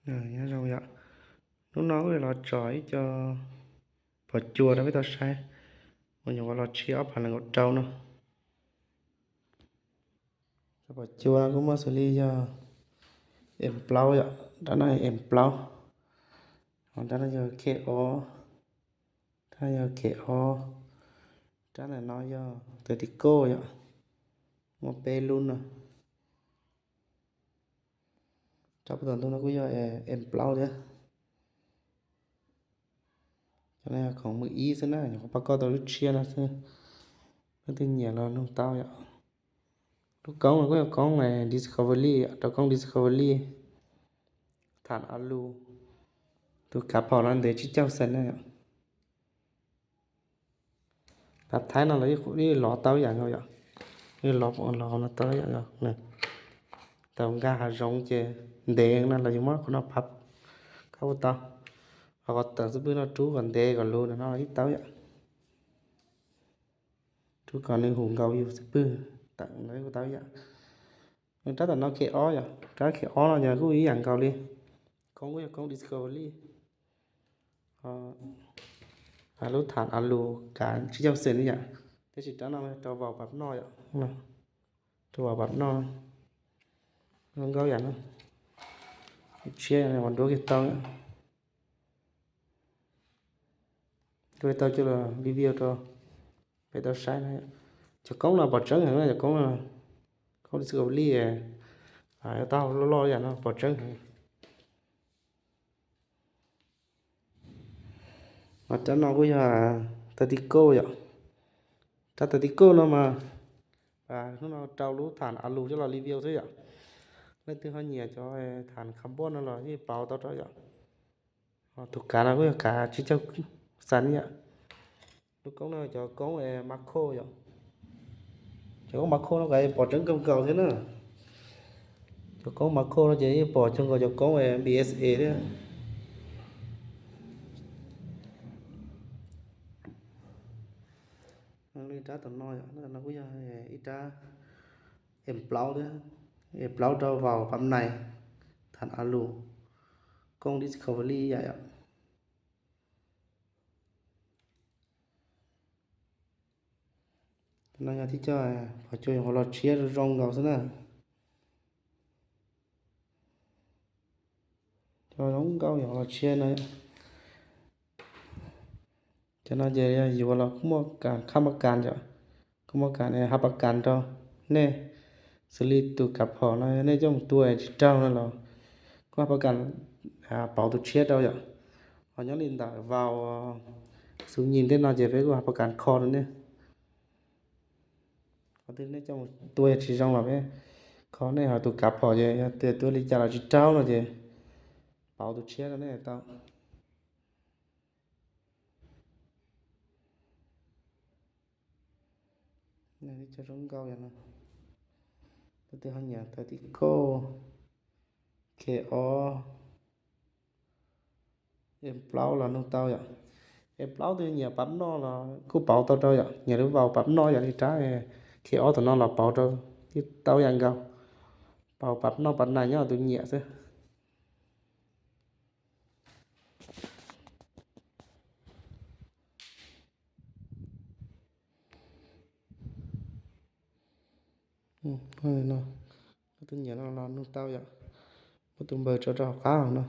Nyob zoo yom, hnub no kuj los tso ib co phom cua rau peb tau saib, uas nyuam qhuav los tshiab ob phav nees nkaum rau no. Cov phom cua kuj muaj xws li yog em plaub yom, rab no em plaub, ho rab no yog khe ob, rab no yog khe ob, rab ntawm no yog tav tis koj yom, muaj peb lub no. Rab puag tom ntug no kuj yog em plaub thiab. Cov no yog khoom mws ib xwb na, nyuam qhuav pab koj tau lub tshiab no xwb. Leej twg nyiam los nug tau yom. Lub koob no kuj yog koob Discovery, rau koob Discovery, tham alu. Tus kav phom no ntev tsib caug xees na yom. Kav thaib no los yeej lov tau ib yam nkaus yom, yeej lov, lov no tau ib yam nkaus. Tau nkag hav zoov ces ntev no los yus muab qhov no phab, koj kuj tau. Ho qhov tawm xub pwg no rub kom ntev kom lug no los yeej tau yom. Rub kom nws hum nkaus yus xub pwg, tawm los kuj tau ib yam. Rab tom no khe ob yom, rab khe ob no yog kuj ib yam nkaus li, koob kuj yog koob Discovery. Lub tham alu kav tsib caug xees yom, tab sis rab no rau vaus pab noj yom, rau vaus pab noj. Zoo nkauj yam no, tshiab uas nruab kiag tau, nruab kiag tau coj los review rau peb tau saib na. Cov koob no pom tseeb heev na, cov koob no, koob Discovery, taub hau loj loj yam no pom tseeb heev. Ho rab no kuj yog tav tis koj yom. Rab tav tis koj no mas hnub no rau lub tham alu coj los review xwb yom. Leej twg ho nyiam cov tham carbon no los yeej pauv tau rau yom. Tus kav no kuj yog kav tsib caug xees yom. Lub koob no cov koob macro yom. Cov koob macro no kav pom tseeb kawg nkaus thiab na. Cov koob macro no ces yeej pom tseeb nkaus cov koob B S A thiab. Li rab tom no yom, no kuj yog ib rab em plaub thiab, em plaub rau vaus pab nais, tham alu, koob Discovery yam yom. No yog tib co phom cua nyuam qhuav los tshiab zoo nkaus xwb na. Cov zoo nkauj nyuam qhuav los tshiab no. Cov no ces yog yuav los kuj muaj kas khab pab kas yom, kuj muaj kas hab pab kas rau nej. Xws li tus kav phom no nej coj mus tua tsis raug no los kuj hab pab kas pauv tus tshiab rau yom. Ho nyob li ntawm vaus xub nyim tej no ces peb kuj hab pab kas kho rau nej. Qhov twg nej coj mus tua yog tsis zoo los peb kho nej, ho tus kav phom ces yog tias tua li cas los tsis raug no ces pauv tus tshiab rau nej tau. Cov zoo nkauj yom no, tus twg ho nyiam tav tis koj, khe ob, em plaub los nug tau yom. Em plaub tus nyiam pab noj los kuj pauv tau rau yom, nyiam lub vaus pab noj yom li rab khe ob tom no los pauv rau, tau yam nkaus, pauv pab noj pab nais nyob tus nyiam xwb. Tus nyiam no los nug tau yom, muab tus npawg tso rau hauv qab no.